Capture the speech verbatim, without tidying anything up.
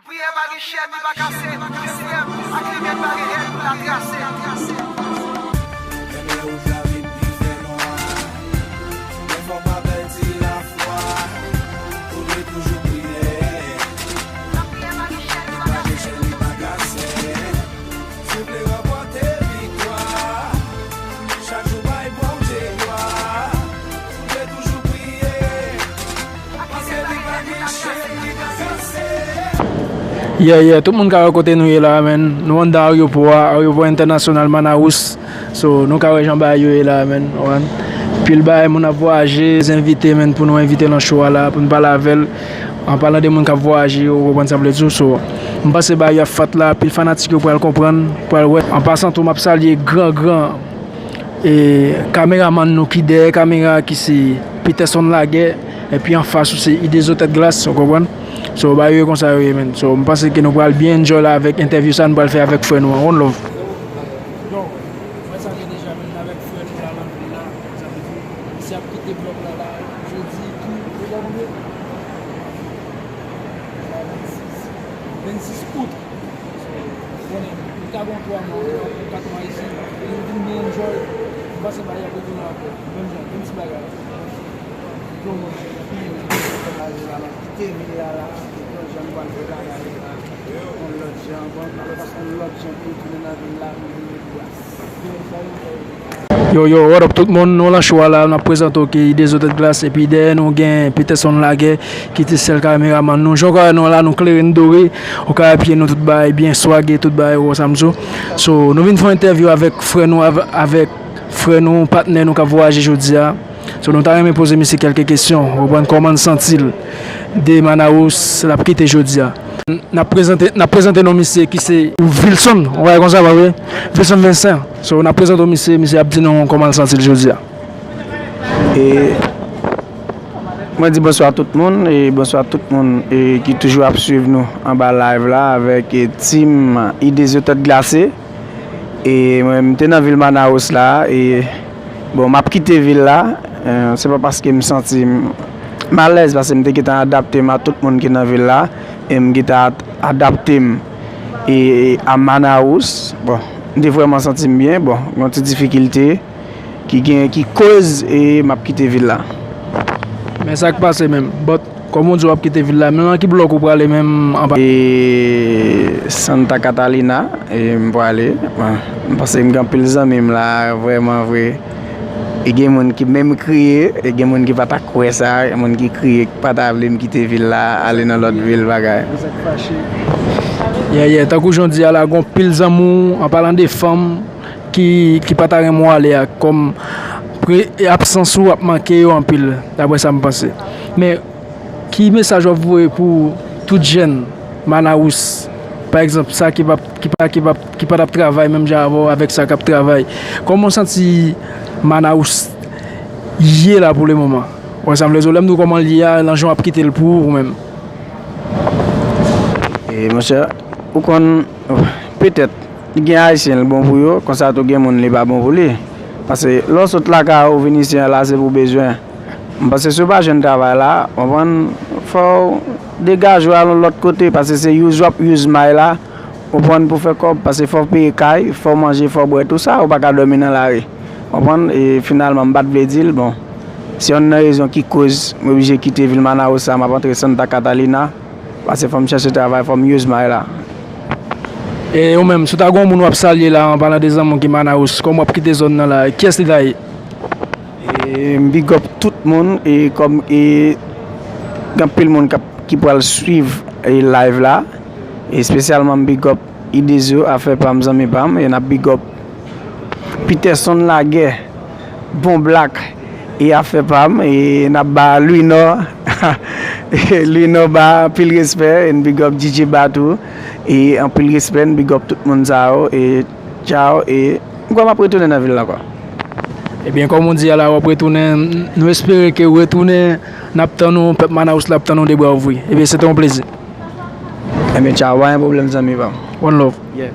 Priyè pa gen chèn, li pa kase. Priyè ak limyè pa gen èn pou l a trase. Lè lè ou la vin pi fè nwa, men fò w pa pèdi lafwa. Ou dwe toujou priye. Li pa gen chèn, li pa kase. Si w vle ranpòte viktwa, chak jou bay Bondye glwa. Ou dwe toujou priye. Yeah, yeah, tout moun ka wè kote nou ye la, man. Nou anndan aryopò a, aryopò entènasyonal Manaus. So, nou ka wè jan bagay yo ye la, man. Ou konprann? Pil bagay, moun ap vwayaje, envite, man, pou nou envite nan show a la, pou nou pale avè l. An palan de moun k ap vwayaje, ou konprann sa m vle di w. So, m panse bagay yo ap fat la, pil fanatik yo pral konprann, pral wè. An pasan tou, m ap salye gran, gran e, kameramann nou ki dèyè kamera a ki se Peterson Laguerre, epi anfas ou se Idezo Tèt Glas, ou konprann? So, bagay yo konsa yo ye, man. So, m panse ke nou pral byen enjoy la avèk entèvyou sa nou pral fè avèk frè nou an. One love. Yo, mwen salye deja, men avèk frè nou la nan vil la, sa vle di, misye ap kite blòk la, la, jodi, ki, ki lè nou ye? Vennsis, vennsis out. Konnen, li ka gen twa mwa, kat mwa isi, li vin byen enjoy. M panse bagay ap retounen ankò. Menm jan, menm ti bagay. Yo, mwen, anpil, anpil, anpil, anpil, anpil, kite vil la la, epi yon jan nou pral fè bagay la, yon lòt jan, bon, nou pral fè yon lòt jan pou nou tounen nan vil la, pou nou vin epi a. Yo, yo, what up tout moun? Nou lan show a la, n ap prezante w ke Idezo Tèt Glas, epi dèyè nou gen Peterson Laguerre, ki te sèl kameramann nou. Jan w ka wè nou la, nou klere, nou dore, ou ka wè pye nou, tout bagay byen swage, tout bagay, ou wè sa m di w. So, nou vin fè yon entèvyou avèk frè nou, av-, avèk frè nou, patnè nou k ap vwayaje jodi a. So, nou ta renmen poze misye kèlke kesyon, ou konprann kòman l santi l de Manaus l ap kite jodi a. N ap prezante, n ap prezante nou misye ki se Wilson, ou wè konsa, pa vre? Wilson Vincent. So, n ap prezante w misye, misye ap di nou kòman l santi l jodi a. E mwen di bonswa tout moun, e bonswa tout moun, e ki toujou ap swiv nou anba live la avèk, e, team Idezo Tèt Glase. E mwen, m te nan vil Manaus la, e, bon, m ap kite vil la, e, se pa paske m santi m, m alèz, paske m te gentan adapte m a tout moun ki nan vil la, e m gentan ad-, adapte m, e, a Manaus. Bon, m te vrèman santi m byen, bon, yon ti difikilte ki gen, ki koz, e, m ap kite vil la. Men sa k pase menm, but kòm ou di w ap kite vil la, men nan ki blòk ou prale menm anpa? E Santa Catalina, e m prale. Bon, m panse m gen anpil zanmi m la, vrèman vre. E gen moun ki menm kriye, e gen moun ki pa ta kwè sa, gen moun ki kriye, ki pa ta vle m kite vil la, ale nan lòt vil, bagay. Sa k fache. Yeah, yeah, tankou jan w di a la, gen anpil zanmi w, an palan de fanm, ki, ki pa ta renmen w ale a, kòm pre-, absans ou ap manke yo anpil, daprè sa m panse. Men, ki mesaj w ap voye pou tout jèn Manaus, pa egzanp, sa ki p ap, ki pa, ki p ap, ki pa t ap travay menm jan avè w, avèk sa k ap travay? Kòman w santi Manaus ye la pou le moman? Ou wè sa m vle di w, lè m di w kòman l ye a, nan jan w ap kite l pou ou menm. E, monchè, ou konn, petèt, gen Ayisyen l bon pou yo, konsa tou gen moun li pa bon pou li. Paske lè w sot lakay ou vin isi a la, se pou bezwen. M panse si w pa jwenn travay la, konprann, fò w degaje w al yon lòt kote, paske se use w ap use may la, konprann, pou fè kòb, paske fò w peye kay, fò w manje, fò w bwè, tou sa, ou pa ka dòmi nan lari. Konprann, e finalman, m pa t vle di l, bon, se yonn nan rezon ki koz m oblije kite vil Manaus sa, m ap antre Santa Catalina, paske fò m chèche travay, fò m use may la. E ou menm, si w ta gen yon moun w ap salye la, an palan de zanmi w ki Manaus, kòm w ap kite zòn nan la, kiyès li ta ye? E m big up tout moun, e kòm, e gen anpil moun k ap, ki pral swiv, e live la, e espesyalman m big up Idezo, afè pa m, zanmi pa m, e n ap big up Peterson Laguerre, Bon Black, e afè pa m, e n ap ba Louinor, Louinor ba anpil respè, e n big up D J Ba tou, e anpil respè, n big up tout moun sa yo, e tchao, e m kwè m ap retounen nan vil la ankò. Ebyen, kòm ou di a la, w ap retounen, nou espere ke w retounen, n ap tann ou, pèp Manaus la ap tann ou de bra ouvri. Ebyen, se te yon plezi. Ebyen, tchao, pa gen pwoblèm, zanmi pa m. One love. Yeah.